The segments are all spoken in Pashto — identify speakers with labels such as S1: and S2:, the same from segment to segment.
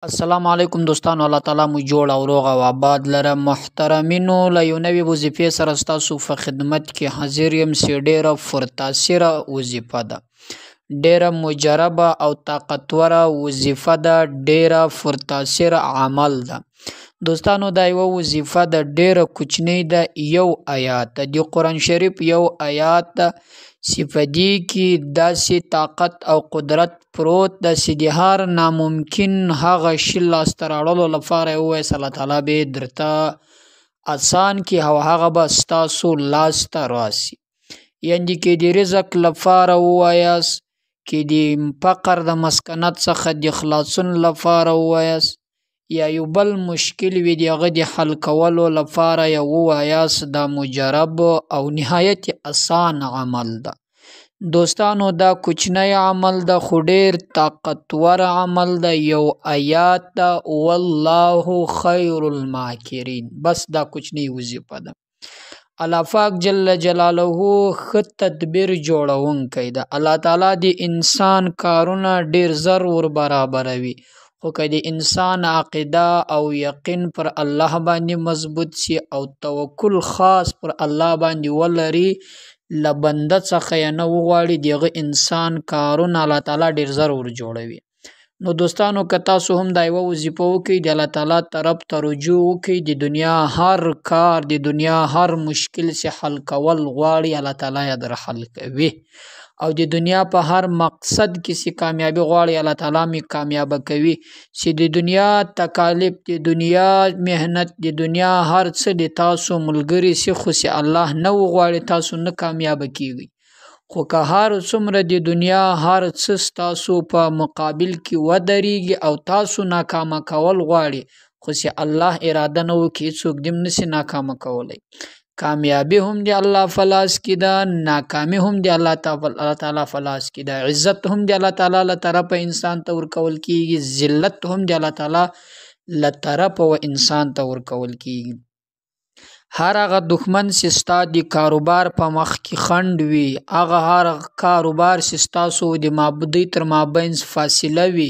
S1: السلام علیکم دوستانو، الله تعالی مو جوړ او روغ او آباد لره. محترمینو، له یو نوې وظیفې سره ستاسو په خدمت کې حاضر یم چې ډېره پرتاثیره وظیفه ده، ډېره مجربه او طاقتوره وظیفه ده، ډېره پرتاثیره عمل ده. دوستانو، دا یوه وظیفه ده، ډېره کوچنۍ ده، یو آیات ده، د قرآن شریف یو آیات ده چې په دې کې داسې طاقت او قدرت پروت ده چې د هر ناممکن هغه شي لاسته راوړلو لپاره یې ووایاست، الله تعالی به یې درته اسان کړي او هغه به ستاسو لاسته راسي. یعنې که د رزق لپاره ووایاست، که د فقر د مسکنت څخه د خلاصون لپاره ووایاست، یا یو بل مشکل وي د هغه د حل کولو لپاره یې ووایاست، دا مجرب او نهایت اسان عمل ده. دوستانو، دا کوچنی عمل ده خو ډېر طاقتور عمل ده، یو آیات ده، والله خیر الماکرین. بس دا کوچنۍ وظیفه ده. الله پاک جل جلاله ښه تدبیر جوړونکی ده. الله تعالی د انسان کارونه ډېر زر ور برابروي، خو که د انسان عقیده او یقین پر الله باندې مضبوط سي او توکل خاص پر الله باندې ولري، له بنده څخه یې نه وغواړي، د هغه انسان کارونه الله تعالی ډېر زر ور جوړوي. نو دوستانو، که تاسو هم دا یوه وظیفه وکړئ، د الله تعالی طرف ته رجوع وکړئ، د دنیا هر کار، د دنیا هر مشکل چې حل کول غواړي، الله تعالی یې در حل کوي. او د دنیا په هر مقصد کې چې کامیابي غواړي، الله تعالی مې کامیابه کوي. چې د دنیا تکالیف، د دنیا محنت، د دنیا هر څه د تاسو ملګري سي، خو چې الله نه وغواړي تاسو نه کامیابه کیږئ. خو که هر څومره د دنیا هر څه ستاسو په مقابل کې ودرېږي او تاسو ناکامه کول غواړي، خو چې الله اراده نه وکړي، هېڅوک دې هم نسي ناکامه کولی. کامیابي هم د الله په لاس کې ده، ناکامي هم د الله تعالی په لاس کې ده، عزت هم د الله تعالی له طرفه انسان ته ورکول کیږي، ذلت هم د الله تعالی له طرفه و انسان ته ورکول کیږي. هر هغه دښمن چې ستا د کاروبار په مخ کې خنډ وي، هغه هر کاروبار چې ستاسو د معبودۍ تر مابین فاصله وي،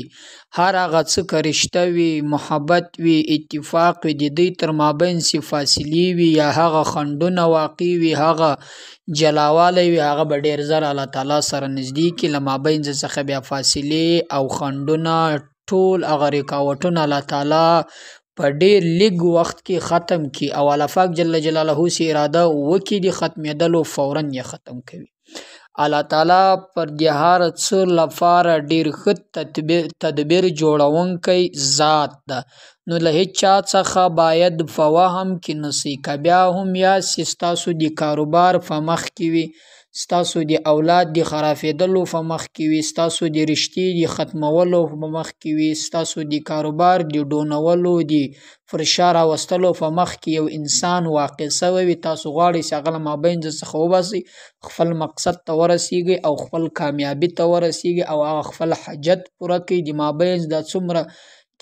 S1: هر هغه څه که رشته وي، محبت وي، اتفاق وي، د دوی تر مابین چې فاصلې وي یا هغه خنډونه واقع وي، هغه جلاوالی وي، هغه به ډېر زر الله تعالی سره نږدې کړي. له مابین څخه بیا فاصلې او خنډونه ټول هغه رکاوټونه الله تعالی په ډېر لږ وخت کې ختم کړي او الله پاک جل جلاله چې اراده وکړي د ختمېدلو، فورا یې ختم کوي. الله تعالی پر د هر څه لپاره ډېر ښه تدبیر جوړونکی ذات ده. نو له هیچا څخه باید په وهم کې نه سئ. که بیا هم یاست چې ستاسو د کاروبار په مخ کې وي، ستاسو د اولاد د خرابېدلو په مخ کې وي، ستاسو د رشتې د ختمولو په مخ کې وي، ستاسو د کاروبار د ډونولو د پر شا راوستلو په مخ کې یو انسان واقع سوی وي، تاسو غواړئ چې هغه له مابین څخه وباسئ، خپل مقصد ته ورسیږئ او خپل کامیابي ته ورسیږئ او هغه خپل حاجت پوره کړئ. د مابین دا څومره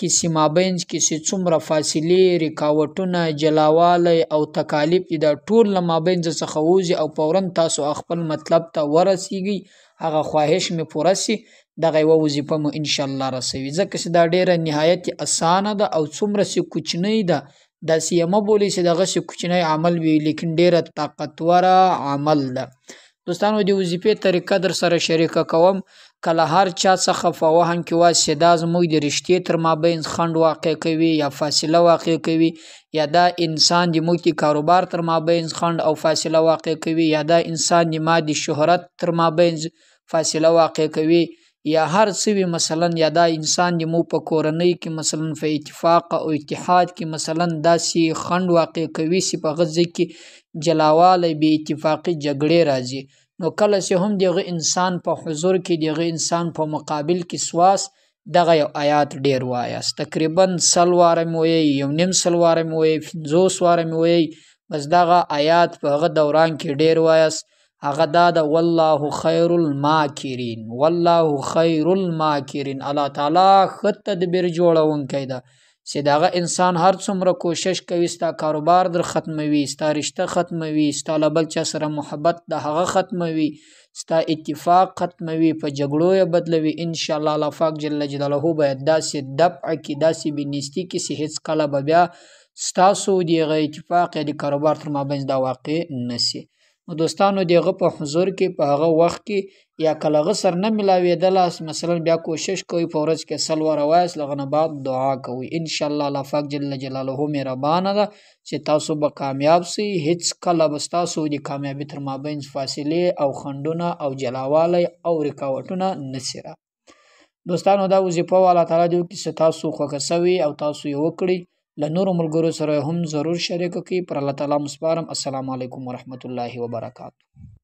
S1: کې چې مابین کې چې څومره فاصلې، رکاوټونه، جلاوالی او تکالیف دي، دا ټول له مابین څخه ووځي او فورا تاسو خپل مطلب ته ورسیږئ، هغه خواهش مې پوره سي. دغه یوه وظیفه مو انشاءالله رسوي، ځکه چې دا ډېره نهایت اسانه ده او څومره چې کوچنۍ ده، داسې یې مه بولئ چې دغسې کوچنی عمل وي، لیکن ډېره طاقتوره عمل ده. دوستانو، د وظیفې طریقه در سره شریکه کوم. که له هر چا څخه په وهم کې وایاست چې دا زموږ د رشتې تر مابین خنډ واقع کوي یا فاصله واقع کوي، یا دا انسان د موږ د کاروبار تر مابین خنډ او فاصله واقع کوي، یا دا انسان د ما د شهرت تر مابین فاصله واقع کوي، یا هر څه وي، مثلا یا دا انسان د مو په کورنۍ کې مثلا په اتفاق او اتحاد کې مثلا داسې خنډ واقع کوي چې په هغه ځای کې جلاوالی، بې اتفاقي، جګړې راځي، نو کله چې هم د هغه انسان په حضور کې، د هغه انسان په مقابل کې سواست، دغه یو آیات ډېر وایاست. تقریبا 100 واره مې ویئ، 1.5 واره مې ویئ، 50 واره مې ویئ، بس دغه آیات په هغه دوران کې ډېر وایاست. هغه دا ده، والله خیر الماکرین، والله خیر الماکرین. الله تعالی ښه تدبیر جوړونکی ده. چې د هغه انسان هر څومره کوشش کوي ستا کاروبار در ختموي، ستا رشته ختموي، ستا له بل چا سره محبت د هغه ختموي، ستا اتفاق ختموي، په جګړو یې بدلوي. ان شاء الله الله پاک جل جلاله به داسې دفع کړي، داسې بې نیستي کړي چې هېڅکله به بیا ستاسو د هغه اتفاق یا د کاروبار تر مابین دا واقع نه شي. نو دوستانو د هغه په حضور کې په هغه وخت کې یا کله هغه سره نه ملاوېدله، مثلا بیا کوشش کوئ په ورځ کې 100 واره وایاست، له هغه نه بعد دعا کوئ. ان شاء الله الله پاک جل جلاله مهربانه ده چې تاسو به کامیاب سئ. هېڅکله به ستاسو د کامیابي تر مابین فاصلې او خنډونه او جلاوالی او رکاوټونه نه سي را. دوستانو دا وظیفه وه، الله تعالی دې وکړي چې تاسو خوښه سوي او تاسو یې وکړئ. له نورو ملګرو سره هم ضرور شریکه کړئ. پر الله تعالی مو سپارم. السلام علیکم ورحمت الله وبرکاته.